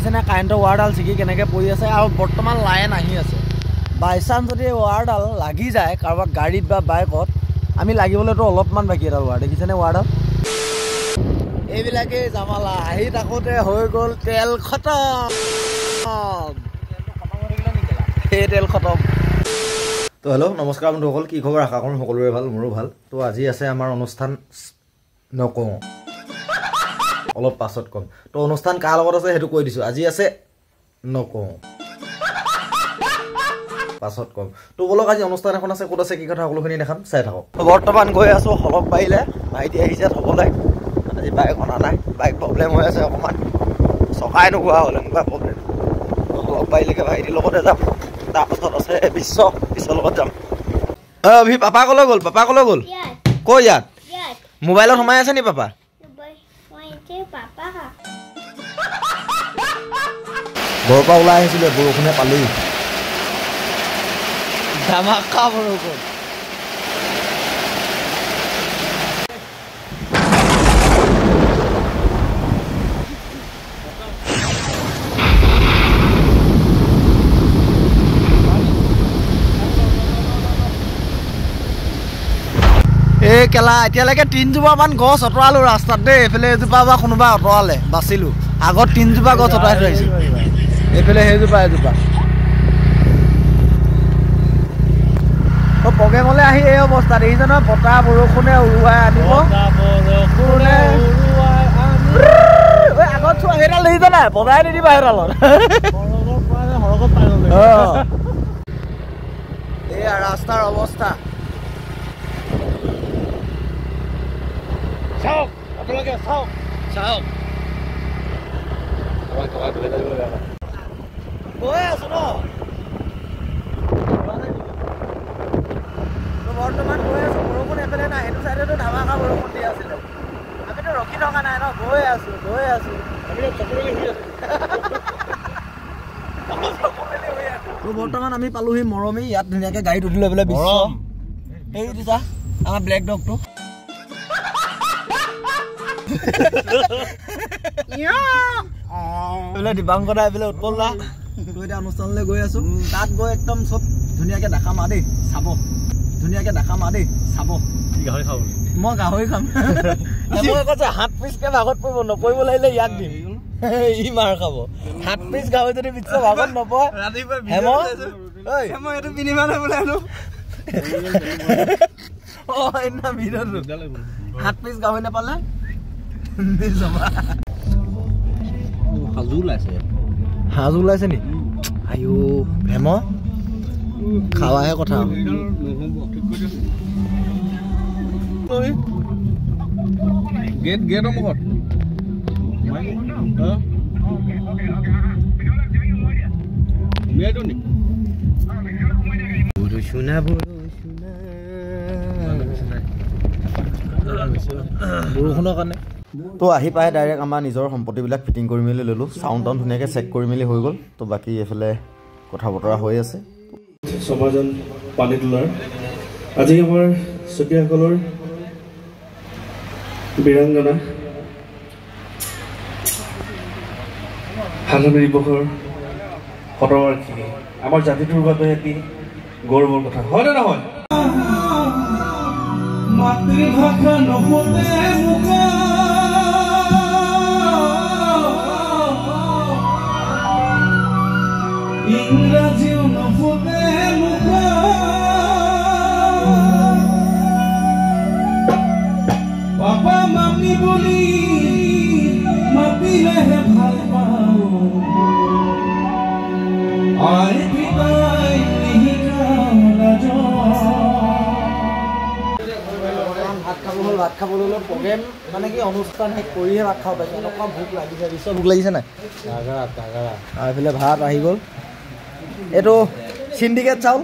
দেখিছেনে কাৰেণ্টৰ ৱাৰডাল ছিগি কেনেকৈ পৰি আছে আৰু বৰ্তমান লাইন আহি আছে। বাই চান্স যদি ৱাৰডাল লাগি যায় কাৰোবাৰ গাড়ীত বা বাইকত, আমি লাগিবলৈতো অলপমান বাকী এডাল ৱাৰ। দেখিছেনে ৱাৰডাল? এইবিলাকেই জামালা। আহি থাকোঁতে হৈ গ'ল তেল খতম, সেই তেল খতম। তো হেল্ল' নমস্কাৰ বন্ধুসকল, কি খবৰ? আশা কৰোঁ সকলোৰে ভাল, মোৰো ভাল। তো আজি আছে আমাৰ অনুষ্ঠান, নকওঁ অলপ পাছত ক'ম। তো অনুষ্ঠান কাৰ লগত আছে সেইটো কৈ দিছোঁ। আজি আছে, নকওঁ পাছত ক'ম। তো ব'লক, আজি অনুষ্ঠান এখন আছে, ক'ত আছে কি কথা সকলোখিনি দেখাম, চাই থাকক। বৰ্তমান গৈ আছোঁ হলক পাৰিলে, ভাইটি আহিছে থ'বলৈ। আজি বাইক অনা নাই, বাইক প্ৰব্লেম হৈ আছে অকণমান, চকাই নোহোৱা হ'ল, এনেকুৱা প্ৰব্লেম। হলক পাৰিলৈকে ভাইটিৰ লগতে যাম, তাৰপাছত আছে বিশ্ব, বিশ্বৰ লগত যাম। অভি পাপা ক'লৈ গ'ল? পাপা ক'লৈ গ'ল? ক' ইয়াত মোবাইলত সোমাই আছে নি পাপা? ঘৰৰ পৰা ওলাই আহিছিলে, বৰষুণে পালেই, ধামাকা বৰষুণ। এই কেলা, এতিয়ালৈকে তিনজোপামান গছ অঁতৰালো ৰাস্তাত দেই। এইফালে এজোপা বা কোনোবা অঁতৰালে, বাচিলো। আগত তিনজোপা গছ অঁতৰাই থৈ আহিছো, এইফালে সেইজোপা এজোপা। প্ৰগ্ৰেমলৈ আহি এই অৱস্থা দেখিছে নহয়, বতাহ বৰষুণে উৰুৱাই আনিব। আগত চোৱা সেইডাল দেখিছে নাই? বজাই নিদিবা সেইডালত। এইয়া ৰাস্তাৰ অৱস্থা। চাওক আপোনালোকে, চাওক চাওক। গৈ আছো ন, বৰ্তমান গৈ আছো। বৰষুণ এইফালে নাই, সেইটো চাইডেতো ধামাকা বৰষুণ দি আছিলে। আমিতো ৰখি থকা নাই ন, গৈ আছো গৈ আছো। বৰ্তমান আমি পালোহি মৰমী। ইয়াত ধুনীয়াকে গাড়ীত উঠি লৈ পেলাই বিশ্ব এই দিছা আমাৰ ব্লেক ডগটো। এইফালে দিবাংক দা, এইফালে উৎপল দা। তো এতিয়া অনুষ্ঠানলৈ গৈ আছো, তাত গৈ একদম চব ধুনীয়াকে দেখাম দেই, চাব। ধুনীয়াকে দেখাম দেই, চাব। মই গাহৰি খাম। মই কৈছে 7 পিচকে ভাগত পৰিব, নপৰিব লাগিলে ইয়াক দিম, ই মাৰ খাব। 7 পিচ গাহৰি যদি বিশ্ব ভাগত নপৰে, অ সেইদিনা ভিডিঅ'টো 7 পিচ গাহৰি নাপালে। সাজু ওলাইছে, সাজু ওলাইছে নি? আয়ো হেম, খাৱাহে কথা। গেটৰ মুখত বৰষুণৰ কাৰণে। তো আহি পাই ডাইৰেক্ট আমাৰ নিজৰ সম্পত্তিবিলাক ফিটিং কৰি মেলি ল'লোঁ, চাউণ্ড টাউণ্ড ধুনীয়াকৈ চেক কৰি মেলি হৈ গ'ল। তো বাকী এইফালে কথা বতৰা হৈ আছে। সমাজন পানী তোলাৰ আজি আমাৰ চকীয়াসকলৰ বীৰাংগনা স্বাধীনতা দিৱসৰ শতবাৰ্ষিকী আমাৰ জাতিটোৰ বাবে এটি গৌৰৱৰ কথা, হয়নে নহয়? মাতৃভাষা নফুটে মুখত, ইংৰাজীও নফুটে মুখত, পাপা মামী বুলি মাতিলেহে ভাল পাওঁ, আই পিতাই ভাত খাব হ'ল। ভাত খাবলৈ হ'লে প্ৰগ্ৰেম মানে কি অনুষ্ঠান শেষ কৰিহে ভাত খাব পাইছোঁ। এনেকুৱা ভোক লাগিছে, বিশ্ব ভোক লাগিছে নাই? আৰু এইফালে ভাত আহি গ'ল। এইটো চিণ্ডিকেট চাউল।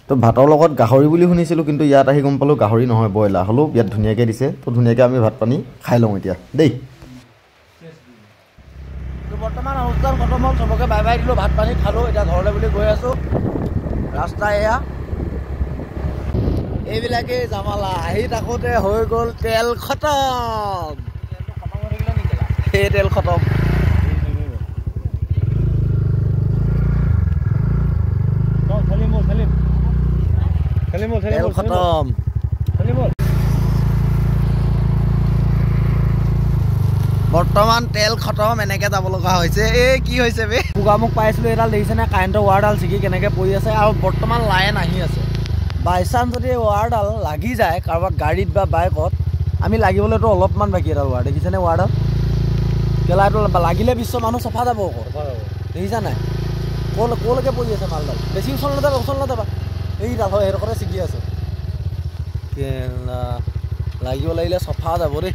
তো ভাতৰ লগত গাহৰি বুলি শুনিছিলোঁ, কিন্তু ইয়াত আহি গম পালোঁ গাহৰি নহয়, ব্ৰইলাৰ। হ'লেও ইয়াত ধুনীয়াকৈ দিছে। তো ধুনীয়াকৈ আমি ভাত পানী খাই লওঁ এতিয়া দেই। তো বৰ্তমান অনুষ্ঠান খতম হ'ল, চবকে বাই বাই দিলোঁ, ভাত পানী খালোঁ, এতিয়া ঘৰলৈ বুলি গৈ আছোঁ। ৰাস্তা এয়া, এইবিলাকেই জামালা। আহি থাকোঁতে হৈ গ'ল তেল খতম। এই তেল খতম। তেল খতম। বৰ্তমান তেল খতম, এনেকে যাব লগা হৈছে। এই কি হৈছে বে? গোগামুখ পাইছিলোঁ, এইডাল দেখিছেনে কাৰেণ্টৰ ৱাৰডাল ছিগি কেনেকে পৰি আছে। আৰু বৰ্তমান লাইন আহি আছে। বাই চান্স যদি এই ৱাৰডাল লাগি যায় কাৰোবাৰ গাড়ীত বা বাইকত, আমি লাগিবলৈতো অলপমান বাকী। এডাল ৱাৰ দেখিছেনে? ৱাৰডাল কেলা এইটো লাগিলে বিশ্ব মানুহ চফা যাব আকৌ। দেখিছা নাই ক'লৈকে পৰি আছে মালডাল? বেছি ওচৰ নাযাবা, ওচৰ নাযাবা। এইডাল হয়, সেইডোখৰতে ছিগি আছে। কেলা লাগিব লাগিলে চফা যাব দেই।